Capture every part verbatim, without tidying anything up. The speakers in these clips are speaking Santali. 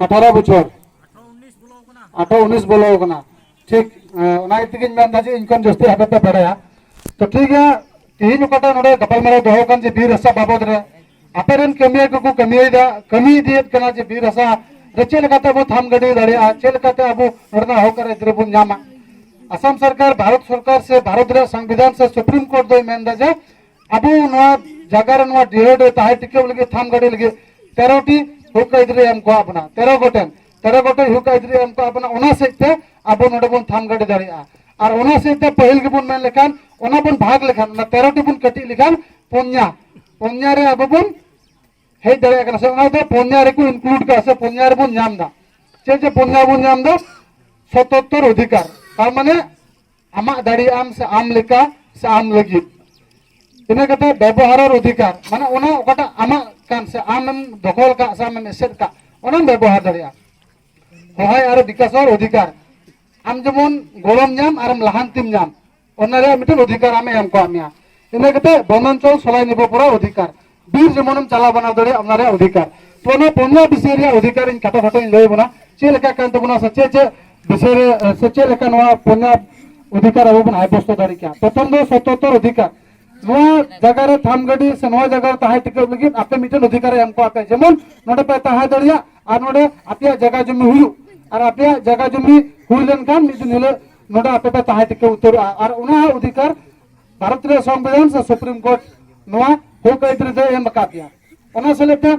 ᱟᱴᱷᱟᱨᱚ ᱵᱚᱪᱷᱚᱨ, ᱟᱴᱷᱟᱨᱚ ᱩᱱᱤᱥ ᱵᱚᱞᱚ ᱟᱠᱟᱱᱟ᱾ ᱴᱷᱤᱠ, ᱮ, ᱚᱱᱟ ᱤᱭᱟᱹ ᱛᱮᱜᱮᱧ ᱢᱮᱱᱫᱟ ᱡᱮ ᱤᱧ ᱠᱷᱚᱱ ᱡᱟᱹᱥᱛᱤ ᱟᱯᱮ ᱯᱮ ᱵᱟᱲᱟᱭᱟ᱾ ᱛᱚ ᱴᱷᱤᱠ ᱜᱮᱭᱟ, ᱛᱤᱦᱤᱧ ᱚᱠᱟᱴᱟᱜ ᱱᱚᱰᱮ ᱜᱟᱯᱟᱞᱢᱟᱨᱟᱣ ᱫᱚᱦᱚ ᱟᱠᱟᱱ ᱡᱮ ᱵᱤᱨ ᱦᱟᱥᱟ ᱵᱟᱵᱚᱫ ᱨᱮ, ᱟᱯᱮ ᱨᱮᱱ ᱠᱟᱹᱢᱤᱭᱟᱹ ᱠᱚᱠᱚ ᱠᱟᱹᱢᱤᱭᱮᱫᱟ, ᱠᱟᱹᱢᱤ ᱤᱫᱤᱭᱮᱫ ᱠᱟᱱᱟ ᱡᱮ ᱵᱤᱨ ᱦᱟᱥᱟ ᱨᱮ ᱪᱮᱫ ᱞᱮᱠᱟᱛᱮ ᱟᱵᱚ ᱛᱷᱟᱢ ᱜᱟᱹᱰᱤ ᱫᱟᱲᱮᱭᱟᱜᱼᱟ, ᱪᱮᱫ ᱞᱮᱠᱟᱛᱮ ᱟᱵᱚ ᱱᱚᱰᱮᱱᱟᱜ ᱦᱚᱠ ᱟᱨ ᱟᱹᱭᱫᱟᱹᱨ ᱵᱚᱱ ᱧᱟᱢᱟ᱾ ᱟᱥᱟᱢ ᱥᱚᱨᱠᱟᱨ, ᱵᱷᱟᱨᱚᱛ ᱥᱚᱨᱠᱟᱨ ᱥᱮ ᱵᱷᱟᱨᱚᱛ ᱨᱮᱭᱟᱜ ᱥᱚᱝᱵᱤᱫᱷᱟᱱ ᱥᱮ ᱥᱩᱯᱨᱤᱢ ᱠᱳᱨᱴ ᱫᱚᱭ ᱢᱮᱱᱫᱟ ᱡᱮ ᱟᱵᱚ ᱱᱚᱣᱟ ᱡᱟᱭᱜᱟ ᱨᱮ, ᱱᱚᱣᱟ ᱰᱤᱦᱟᱹ ᱨᱮ ᱛᱟᱦᱮᱸ ᱴᱤᱠᱟᱹᱣ ᱞᱟᱹᱜᱤᱫ, ᱛᱷᱟᱢ ᱜᱟᱹᱰᱤ ᱞᱟᱹᱜᱤᱫ ᱛᱮᱨᱚ ᱴᱤ ᱦᱚᱠ ᱟᱹᱭᱫᱟᱹᱨ ᱮ ᱮᱢ ᱠᱟᱣᱟᱫ ᱵᱚᱱᱟ, ᱛᱮᱨᱚ ᱜᱚᱴᱮᱱ, ᱛᱮᱨᱚ ᱜᱚᱴᱮᱱ ᱦᱚᱠ ᱟᱹᱭᱫᱟᱹᱨ ᱮ ᱮᱢ ᱠᱟᱣᱟᱫ ᱵᱚᱱᱟ᱾ ᱚᱱᱟ ᱥᱮᱫ ᱛᱮ ᱟᱵᱚ ᱱᱚᱰᱮ ᱵᱚᱱ ᱛᱷᱟᱢ ᱜᱟᱹᱰᱤ ᱫᱟᱲᱮᱭᱟᱜᱼᱟ᱾ ᱟᱨ ᱚᱱᱟ ᱥᱮᱫ ᱛᱮ ᱯᱟᱹᱦᱤᱞ ᱜᱮᱵᱚᱱ ᱢᱮᱱ ᱞᱮᱠᱷᱟᱱ, ᱚᱱᱟ ᱵᱚᱱ ᱵᱷᱟᱜᱽ ᱞᱮᱠᱷᱟᱱ, ᱚᱱᱟ ᱛᱮᱨᱚ ᱴᱤ ᱵᱚᱱ ᱠᱟᱹᱴᱤᱡ ᱞᱮᱠᱷᱟᱱ ᱯᱩᱱᱭᱟ, ᱯᱩᱱᱭᱟ ᱨᱮ ᱟᱵᱚ ᱵᱚᱱ ᱦᱮᱡ ᱫᱟᱲᱮᱭᱟᱜ ᱠᱟᱱᱟ, ᱥᱮ ᱚᱱᱟ ᱫᱚ ᱯᱩᱱᱭᱟ ᱨᱮᱠᱚ ᱤᱱᱠᱞᱩᱰ ᱠᱟᱜᱼᱟ, ᱥᱮ ᱯᱩᱱᱭᱟ ᱨᱮᱵᱚᱱ ᱧᱟᱢ ᱮᱫᱟ᱾ ᱪᱮᱫ ᱪᱮᱫ ᱯᱩᱱᱭᱟ ᱵᱚᱱ ᱧᱟᱢ ᱮᱫᱟ? ᱥᱚᱛᱚᱛᱛᱚᱨ ᱚᱫᱷᱤᱠᱟᱨ, ᱛᱟᱨ ᱢᱟᱱᱮ ᱟᱢᱟᱜ ᱫᱟᱲᱮᱭᱟᱜ ᱟᱢ ᱥᱮ ᱟᱢ ᱞᱮᱠᱟ ᱥᱮ ᱟᱢ ᱞᱟᱹᱜᱤᱫ᱾ ᱤᱱᱟᱹ ᱠᱟᱛᱮ ᱵᱮᱵᱚᱦᱟᱨᱚᱨ ᱚᱫᱷᱤᱠᱟᱨ, ᱢᱟᱱᱮ ᱚᱱᱟ ᱚᱠᱟᱴᱟᱜ ᱟᱢᱟᱜ ᱠᱟᱱ ᱥᱮ ᱟᱢᱮᱢ ᱫᱚᱠᱷᱚᱞ ᱠᱟᱜ ᱥᱮ ᱟᱢᱮᱢ ᱮᱥᱮᱫ ᱠᱟᱜ, ᱚᱱᱟᱢ ᱵᱮᱵᱚᱦᱟᱨ ᱫᱟᱲᱮᱭᱟᱜᱼᱟ᱾ ᱦᱚᱦᱟᱭ ᱟᱨ ᱵᱤᱠᱟᱥᱚᱨ ᱚᱫᱷᱤᱠᱟᱨ, ᱟᱢ ᱡᱮᱢᱚᱱ ᱜᱚᱲᱚᱢ ᱧᱟᱢ ᱟᱨᱮᱢ ᱞᱟᱦᱟᱱᱛᱤᱢ ᱧᱟᱢ, ᱚᱱᱟ ᱨᱮᱭᱟᱜ ᱢᱤᱫᱴᱮᱱ ᱚᱫᱷᱤᱠᱟᱨ ᱟᱢᱮ ᱮᱢ ᱠᱟᱜ ᱢᱮᱭᱟ᱾ ᱤᱱᱟᱹ ᱠᱟᱛᱮ ᱵᱚᱱᱚᱧᱪᱚᱞ ᱥᱚᱞᱟᱭ ᱱᱤᱵᱚ ᱯᱚᱨᱟ ᱚᱫᱷᱤᱠᱟᱨ, ᱵᱤᱨ ᱡᱮᱢᱚᱱᱮᱢ ᱪᱟᱞᱟᱣ ᱵᱟᱱᱟᱣ ᱫᱟᱲᱮᱭᱟᱜ, ᱚᱱᱟ ᱨᱮᱭᱟᱜ ᱚᱫᱷᱤᱠᱟᱨ᱾ ᱛᱚ ᱚᱱᱟ ᱯᱩᱱᱭᱟ ᱵᱤᱥᱚᱭ ᱨᱮᱭᱟᱜ ᱚᱫᱷᱤᱠᱟᱨ ᱤᱧ ᱠᱷᱟᱴᱚ ᱠᱷᱟᱴᱚ ᱤᱧ ᱞᱟᱹᱭ ᱵᱚᱱᱟ, ᱪᱮᱫ ᱞᱮᱠᱟ ᱠᱟᱱ ᱛᱟᱵᱚᱱᱟ ᱥᱮ ᱪᱮᱫ ᱪᱮᱫ ᱵᱤᱥᱚᱭ ᱨᱮ, ᱥᱮ ᱪᱮᱫ ᱞᱮᱠᱟ ᱱᱚᱣᱟ ᱯᱩᱱᱭᱟ ᱚᱫᱷᱤᱠᱟᱨ ᱟᱵᱚ ᱵᱚᱱ ᱦᱟᱵᱮᱥᱛᱚ ᱫᱟᱲᱮ ᱠᱮᱭᱟ᱾ ᱯᱨᱚᱛᱷᱚᱢ ᱫᱚ ᱥᱚᱛᱚᱛᱚᱨ ᱚᱫᱷᱤᱠᱟᱨ, ᱱᱚᱣᱟ ᱡᱟᱭᱜᱟ ᱨᱮ ᱛᱷᱟᱢ ᱜᱟᱹᱰᱤ ᱥᱮ ᱱᱚᱣᱟ ᱡᱟᱭᱜᱟ ᱨᱮ ᱛᱟᱦᱮᱸ ᱴᱤᱠᱟᱹᱣ ᱞᱟᱹᱜᱤᱫ ᱟᱯᱮ ᱢᱤᱫᱴᱮᱱ ᱚᱫᱷᱤᱠᱟᱨ ᱮ ᱮᱢ ᱠᱚᱣᱟ ᱯᱮ, ᱡᱮᱢᱚᱱ ᱱᱚᱰᱮ ᱯᱮ ᱛᱟᱦᱮᱸ ᱫᱟᱲᱮᱭᱟᱜ ᱟᱨ ᱱᱚᱰᱮ ᱟᱯᱮᱭᱟᱜ ᱡᱟᱭᱜᱟ ᱡᱚᱢᱤ ᱦᱩᱭᱩᱜ, ᱟᱨ ᱟᱯᱮᱭᱟᱜ ᱡᱟᱭᱜᱟ ᱡᱚᱢᱤ ᱦᱩᱭ ᱞᱮᱱᱠᱷᱟᱱ ᱢᱤᱫ ᱫᱤᱱ ᱦᱤᱞᱳᱜ ᱱᱚᱰᱮ ᱟᱯᱮ ᱯᱮ ᱛᱟᱦᱮᱸ ᱴᱤᱠᱟᱹᱣ ᱩᱛᱟᱹᱨᱚᱜᱼᱟ᱾ ᱟᱨ ᱚᱱᱟ ᱚᱫᱷᱤᱠᱟᱨ ᱵᱷᱟᱨᱚᱛ ᱨᱮᱭᱟᱜ ᱥᱚᱝᱵᱤᱫᱷᱟᱱ ᱥᱮ ᱥᱩᱯᱨᱤᱢ ᱠᱳᱨᱴ ᱱᱚᱣᱟ ᱦᱚᱠ ᱟᱹᱭᱫᱟᱹᱨ ᱫᱚᱭ ᱮᱢ ᱟᱠᱟᱫ ᱯᱮᱭᱟ᱾ ᱚᱱᱟ ᱥᱮᱞᱮᱫ ᱛᱮ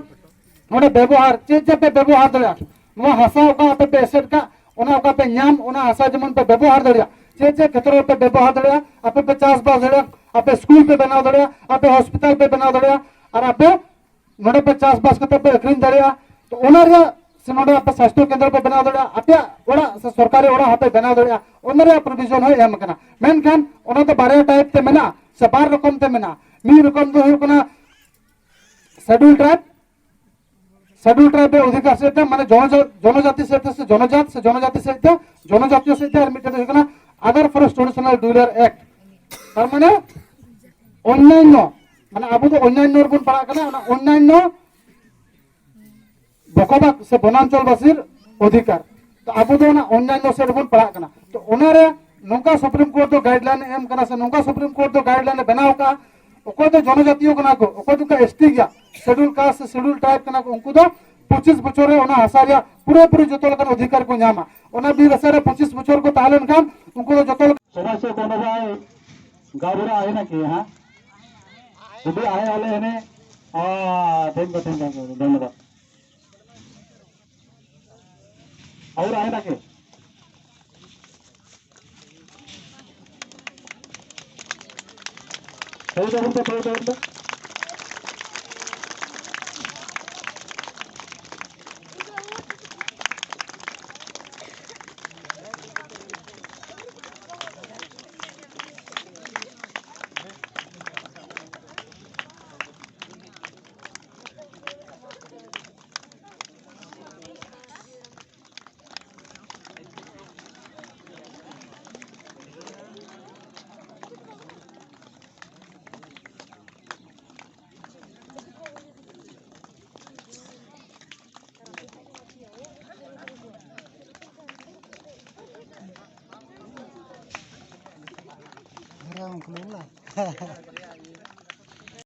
ᱱᱚᱰᱮ ᱵᱮᱵᱚᱦᱟᱨ, ᱪᱮᱫ ᱪᱮᱫ ᱯᱮ ᱵᱮᱵᱚᱦᱟᱨ ᱫᱟᱲᱮᱭᱟᱜᱼᱟ, ᱱᱚᱣᱟ ᱦᱟᱥᱟ ᱚᱠᱟ ᱟᱯᱮ ᱯᱮ ᱮᱥᱮᱫ ᱠᱟᱜ, ᱚᱱᱟ ᱚᱠᱟ ᱯᱮ ᱧᱟᱢ, ᱚᱱᱟ ᱦᱟᱥᱟ ᱡᱮᱢᱚᱱ ᱯᱮ ᱵᱮᱵᱚᱦᱟᱨ ᱫᱟᱲᱮᱭᱟᱜᱼᱟ, ᱪᱮᱫ ᱪᱮᱫ ᱠᱷᱮᱛᱨᱚ ᱨᱮᱯᱮ ᱵᱮᱵᱚᱦᱟᱨ ᱫᱟᱲᱮᱭᱟᱜᱼᱟ, ᱟᱯᱮ ᱯᱮ ᱪᱟᱥᱵᱟᱥ ᱫᱟᱲᱮᱭᱟᱜᱼᱟ, ᱟᱯᱮ ᱥᱠᱩᱞ ᱯᱮ ᱵᱮᱱᱟᱣ ᱫᱟᱲᱮᱭᱟᱜᱼᱟ, ᱟᱯᱮ ᱦᱚᱥᱯᱤᱴᱟᱞ ᱯᱮ ᱵᱮᱱᱟᱣ ᱫᱟᱲᱮᱭᱟᱜᱼᱟ, ᱟᱨ ᱟᱯᱮ ᱱᱚᱰᱮ ᱯᱮ ᱪᱟᱥᱵᱟᱥ ᱠᱟᱛᱮ ᱯᱮ ᱟᱹᱠᱷᱨᱤᱧ ᱫᱟᱲᱮᱭᱟᱜᱼᱟ᱾ ᱛᱚ ᱚᱱᱟ ᱨᱮᱭᱟᱜ ᱥᱮ ᱱᱚᱰᱮ ᱟᱯᱮ ᱥᱟᱥᱛᱷᱚ ᱠᱮᱱᱫᱨᱚ ᱯᱮ ᱵᱮᱱᱟᱣ ᱫᱟᱲᱮᱭᱟᱜᱼᱟ, ᱟᱯᱮᱭᱟᱜ ᱚᱲᱟᱜ ᱥᱮ ᱥᱚᱨᱠᱟᱨᱤ ᱚᱲᱟᱜ ᱦᱚᱸᱯᱮ ᱵᱮᱱᱟᱣ ᱫᱟᱲᱮᱭᱟᱜᱼᱟ, ᱚᱱᱟ ᱨᱮᱭᱟᱜ ᱯᱨᱚᱵᱷᱤᱡᱚᱱ ᱦᱚᱸ ᱮᱢ ᱟᱠᱟᱱᱟ᱾ ᱢᱮᱱᱠᱷᱟᱱ ᱚᱱᱟ ᱫᱚ ᱵᱟᱨᱭᱟ ᱴᱟᱭᱤᱯ ᱛᱮ ᱢᱮᱱᱟᱜᱼᱟ ᱥᱮ ᱵᱟᱨ ᱨᱚᱠᱚᱢ ᱛᱮ ᱢᱮᱱᱟᱜᱼᱟ᱾ ᱢᱤᱫ ᱨᱚᱠᱚᱢ ᱫᱚ ᱦᱩᱭᱩᱜ ᱠᱟᱱᱟ ᱥᱮᱰᱩᱞ ᱴᱨᱟᱭᱤᱵ, ᱥᱮᱰᱩᱞ ᱴᱨᱟᱭᱤᱵ ᱨᱮ ᱚᱫᱷᱤᱠᱟᱨ ᱥᱮᱫ ᱛᱮ, ᱢᱟᱱᱮ ᱡᱚᱱᱚᱡᱟ-, ᱡᱚᱱᱚᱡᱟᱛᱤ ᱥᱮᱫ ᱛᱮ ᱥᱮ ᱡᱚᱱᱚᱡᱟᱛ ᱥᱮ ᱡᱚᱱᱚᱡᱟᱛᱤ ᱥᱮᱫ ᱛᱮ, ᱡᱚᱱᱚᱡᱟᱛᱤᱭᱚ ᱥᱮᱫ ᱛᱮ, ᱟᱨ ᱢᱤᱫᱴᱮᱱ ᱫᱚ ᱦᱩᱭᱩᱜ ᱠᱟᱱᱟ ᱟᱫᱟᱨ ᱯᱷᱚᱨᱮᱥᱴ ᱴᱨᱟᱰᱤᱥᱚᱱᱟᱞ ᱰᱩᱭᱩᱞᱟᱨ ᱮᱠᱴ, ᱛᱟᱨ ᱢᱟᱱᱮ ᱚᱱᱱᱟᱱᱱᱚ, ᱢᱟᱱᱮ ᱟᱵᱚ ᱫᱚ ᱚᱱᱱᱟᱱᱱᱚ ᱨᱮᱵᱚᱱ ᱯᱟᱲᱟᱜ ᱠᱟᱱᱟ, ᱚᱱᱟ ᱚᱱᱱᱟᱱᱱᱚ ᱵᱚᱠᱚᱵᱟᱜ ᱥᱮ ᱵᱚᱱᱟᱧᱪᱚᱞ ᱵᱟᱥᱤᱨ ᱚᱫᱷᱤᱠᱟᱨ᱾ ᱛᱚ ᱟᱵᱚ ᱫᱚ ᱚᱱᱟ ᱚᱱᱱᱟᱱᱭᱚ ᱥᱮᱫ ᱨᱮᱵᱚᱱ ᱯᱟᱲᱟᱜ ᱠᱟᱱᱟ᱾ ᱛᱚ ᱚᱱᱟᱨᱮ ᱱᱚᱝᱠᱟ ᱥᱩᱯᱨᱤᱢ ᱠᱳᱨᱴ ᱫᱚ ᱜᱟᱭᱤᱰᱞᱟᱭᱤᱱ ᱮ ᱮᱢ ᱠᱟᱱᱟ ᱥᱮ ᱱᱚᱝᱠᱟ ᱥᱩᱯᱨᱤᱢ ᱠᱳᱨᱴ ᱫᱚ ᱜᱟᱭᱤᱰᱞᱟᱭᱤᱱ ᱮ ᱵᱮᱱᱟᱣ ᱠᱟᱜᱼᱟ, ᱚᱠᱚᱭ ᱫᱚ ᱡᱚᱱᱚᱡᱟᱛᱤᱭᱚ ᱠᱟᱱᱟ ᱠᱚ, ᱚᱠᱚᱭ ᱫᱚᱠᱚ ᱮᱥ ᱴᱤ ᱜᱮᱭᱟ, ᱥᱮᱰᱩᱞ ᱠᱟᱥᱴ ᱥᱮ ᱥᱮᱰᱩᱞ ᱴᱨᱟᱭᱤᱵ ᱠᱟᱱᱟ ᱠᱚ, ᱩᱱᱠᱩ ᱫᱚ ᱯᱚᱸᱪᱤᱥ ᱵᱚᱪᱷᱚᱨ ᱨᱮ ᱚᱱᱟ ᱦᱟᱥᱟ ᱨᱮᱭᱟᱜ ᱯᱩᱨᱟᱹᱯᱩᱨᱤ ᱡᱚᱛᱚ ᱞᱮᱠᱟᱱ ᱚᱫᱷᱤᱠᱟᱨ ᱠᱚ ᱧᱟᱢᱟ᱾ ᱚᱱᱟ ᱵᱤᱨ ᱦᱟᱥᱟ ᱨᱮ ᱯᱚᱸᱪᱤᱥ ᱵᱚᱪᱷᱚᱨ ᱠᱚ ᱛᱟᱦᱮᱸ ᱞᱮᱱᱠᱷᱟᱱ ᱩᱱᱠᱩ ᱫᱚ ᱡᱚᱛᱚ ᱞᱮᱠᱟᱱ ᱥᱚᱢᱟᱡᱽ ᱥᱮ ᱠᱳᱱᱳ ᱵᱷᱟᱭ ᱜᱟᱵᱨᱟ ᱟᱭ ᱱᱟᱠᱤ, ᱦᱮᱸ? ᱡᱩᱫᱤ ᱟᱭ ᱟᱞᱮ ᱦᱮᱱᱮ, ᱟ, ᱛᱮᱦᱮᱧ ᱫᱚ, ᱛᱮᱦᱮᱧ ᱫᱚ, ᱫᱷᱚᱱᱭᱚᱵᱟᱫ᱾ ᱟᱨ ᱟᱭ ᱱᱟᱠᱤ? ᱛᱮᱦᱮᱧ ᱫᱚ, ᱛᱮᱦᱮᱧ ᱫᱚ, ᱛᱮᱦᱮᱧ ᱫᱚ᱾